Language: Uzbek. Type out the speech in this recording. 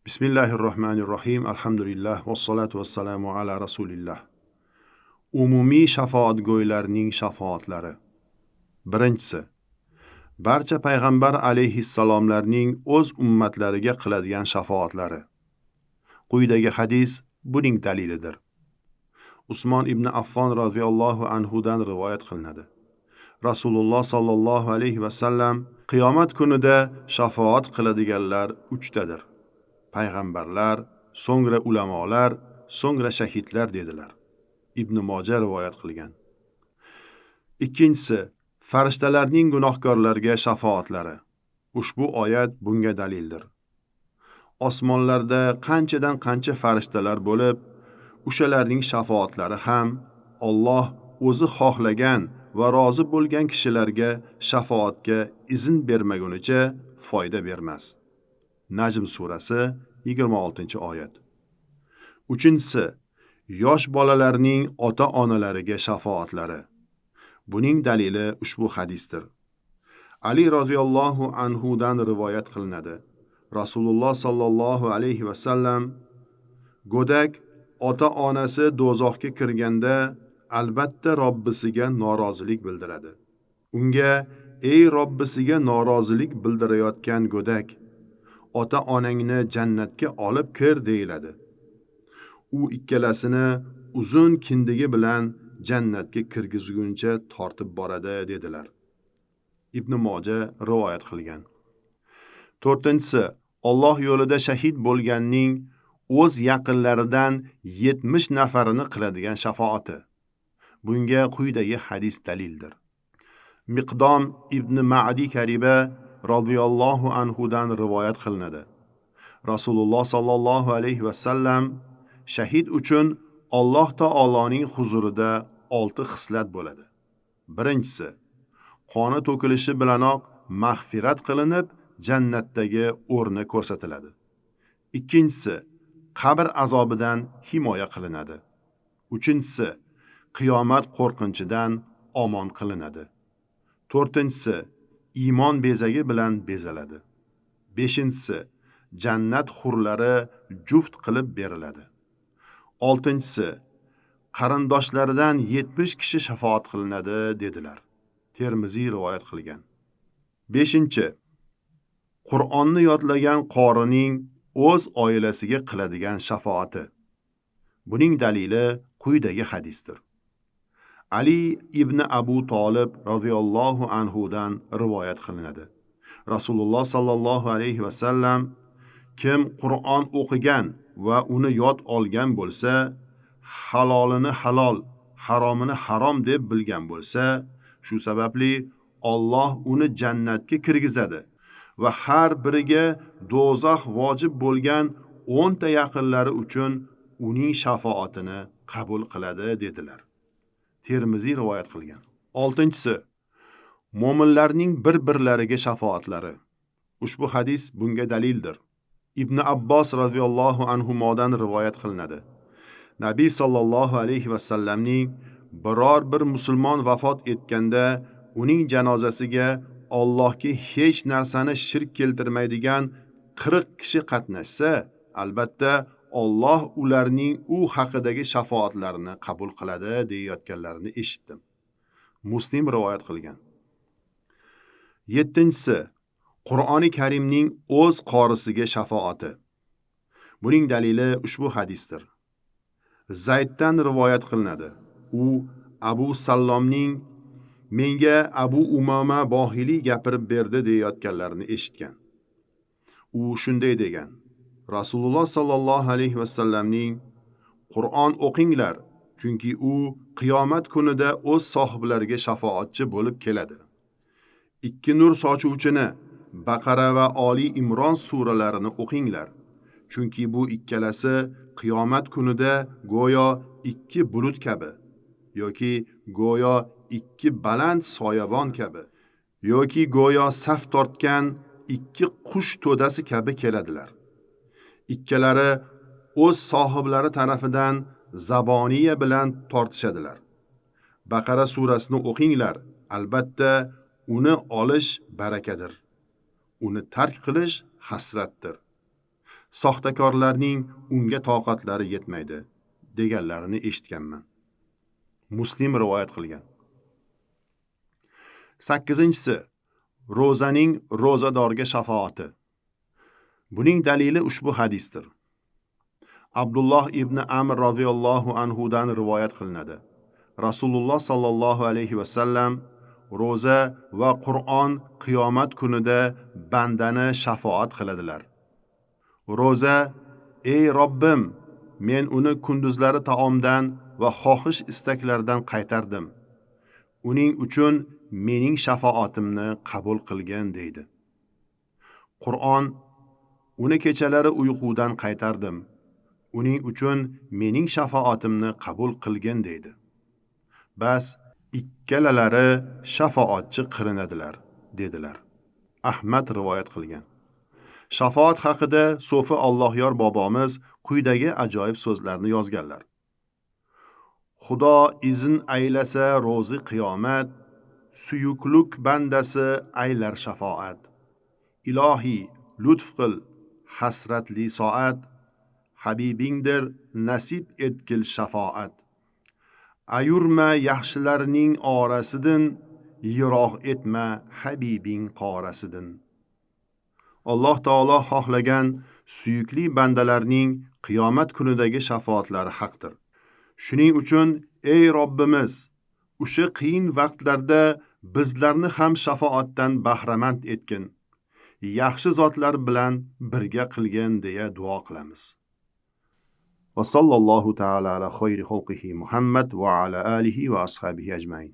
Bismillahirrohmanirrohim. Alhamdulillah vassalotu vassalamu ala rasulillah. Umumiy shafoatgo'ylarning shafoatlari. Birinchisi, barcha payg'ambar alayhissalomlarning o'z ummatlariga qiladigan shafoatlari. Quyidagi hadis buning dalilidir. Usmon ibn Affon roziyallohu anhu dan rivoyat qilinadi. Rasululloh sallallohu alayhi va sallam qiyomat kunida shafoat qiladiganlar uchtadir. Payg'ambarlar, so'ngra ulamolar, so'ngra shahidlar dedilar. Ibn Moja rivoyat qilgan. Ikkinchisi, farishtalarning gunohkorlarga shafoatlari. Ushbu oyat bunga dalildir. Osmonlarda qanchadan qancha farishtalar bo'lib, o'shalarning shafoatlari ham Alloh o'zi xohlagan va rozi bo'lgan kishilarga shafoatga izn bermagunicha foyda bermas. Najm surasi 26-oyat. Uchinchisi, yosh bolalarning ota-onalariga shafoatlari. Buning dalili ushbu hadisdir. Ali roziyallohu anhu dan rivoyat qilinadi. Rasululloh sallallohu alayhi va sallam go'dak ota-onasi do'zaxga kirganda albatta Robbisiga norozilik bildiradi. Unga: "Ey Robbisiga norozilik bildirayotgan go'dak, ota-onangni jannatga olib kir" deyiladi. U ikkalasini uzun kindigi bilan jannatga kirgizguncha tortib boradi dedilar. Ibn Moja rivoyat qilgan. To'rtinchisi, Alloh yo'lida shahid bo'lganning o'z yaqinlaridan 70 nafarini qiladigan shafoati. Bunga quyidagi hadis dalildir. Miqdom ibn Ma'di Kariba radhiyallohu anhu dan rivoyat qilinadi. Rasululloh sallallohu alayhi va sallam shahid uchun Alloh taoloning huzurida 6 xislat bo'ladi. Birinchisi, qoni to'kilishi bilanoq mag'firat qilinib, jannatdagi o'rni ko'rsatiladi. Ikkinchisi, qabr azobidan himoya qilinadi. Uchinchisi, qiyomat qo'rqinchidan omon qilinadi. To'rtinchisi, iymon bezagi bilan bezaladi. Beshinchisi, jannat hurlari juft qilib beriladi. Oltinchisi, qarindoshlaridan 70 kishi shafoat qilinadi dedilar. Termiziy rivoyat qilgan. Beshinchi, Qur'onni yodlagan qorining o'z oilasiga qiladigan shafoati. Buning dalili quyidagi hadisdir. Ali ibn Abu Tolib radhiyallohu anhu dan rivoyat qilinadi. Rasululloh sallallohu alayhi va sallam kim Qur'on o'qigan va uni yod olgan bo'lsa, halolini halol, haromini harom deb bilgan bo'lsa, shu sababli Alloh uni jannatga kirgizadi va har biriga do'zax vojib bo'lgan 10 ta yaqinlari uchun uning shafoatini qabul qiladi dedilar. Termiziy rivoyat qilgan. Oltinchisi, mo'minlarning bir-birlariga shafoatlari. Ushbu hadis bunga dalildir. Ibn Abbos radhiyallohu anhumodan rivoyat qilinadi. Nabiy sallallohu alayhi va sallamning biror bir musulmon vafot etganda uning janozasiga Allohga hech narsani shirk keltirmaydigan 40 kishi qatnashsa, albatta Alloh ularning u haqidagi shafoatlarini qabul qiladi deyayotganlarini eshitdim. Muslim rivoyat qilgan. Yettinchisi, Qur'oni Karimning o'z qorisiga shafoati. Buning dalili ushbu hadisdir. Zayddan rivoyat qilinadi. U Abu Sallomning menga Abu Umama Bohiliy gapirib berdi deyayotganlarini eshitgan. U shunday degan: Rasululloh sallallohu alayhi va sallamning Qur'on o'qinglar, chunki u qiyomat kunida o'z sohiblariga shafoatchi bo'lib keladi. Ikki nur sochuvchini Baqara va Oli Imron suralarini o'qinglar, chunki bu ikkalasi qiyomat kunida go'yo ikki bulut kabi yoki go'yo ikki baland soyabon kabi yoki go'yo saf tortgan ikki qush to'dasi kabi keladilar. Ikkalari o'z sohiblari tarafidan zaboniya bilan tortishadilar. Baqara surasini o'qinglar, albatta uni olish barakadir. Uni tark qilish hasratdir. Soxtakorlarning unga toqatlari yetmaydi, deganlarini eshitganman. Muslim rivoyat qilgan. 8-inchisi ro'zaning ro'zadorga shafoati. Buning dalili ushbu hadisdir. Abdulloh ibn Amr roziyallohu anhu dan rivoyat qilinadi. Rasululloh sallallohu alayhi va sallam ro'za va Qur'on qiyomat kunida bandani shafoat qiladilar. Ro'za: ey Robbim, men uni kunduzlari taomdan va xohish istaklardan qaytardim. Uning uchun mening shafoatimni qabul qilgin, deydi. Qur'on: uni kechalari uyqudan qaytardim. Uning uchun mening shafoatimni qabul qilgin, deydi. Bas ikkalalari shafoatchi qilinadilar, dedilar. Ahmad rivoyat qilgan. Shafoat haqida So'fi Allohyor bobomiz quyidagi ajoyib so'zlarni yozganlar. Xudo izn aylasa ro'zi qiyomat, suyukluk bandasi aylar shafoat. Ilohiy lutf qil hasratli soat, habibingdir nasib etgil shafoat. Ayurma yaxshilarning orasidin, yiroq etma habibing qorasidin. Alloh taolo xohlagan suyukli bandalarning qiyomat kunidagi shafoatlari haqdir. Shuning uchun ey Robbimiz, o'sha qiyin vaqtlarda bizlarni ham shafoatdan bahramand etgin. Yaxshi zotlar bilan birga qilgin deya duo qilamiz. Va sallallohu taala ala xayri xalqihi Muhammad va ala alihi va ashabihi ajmain.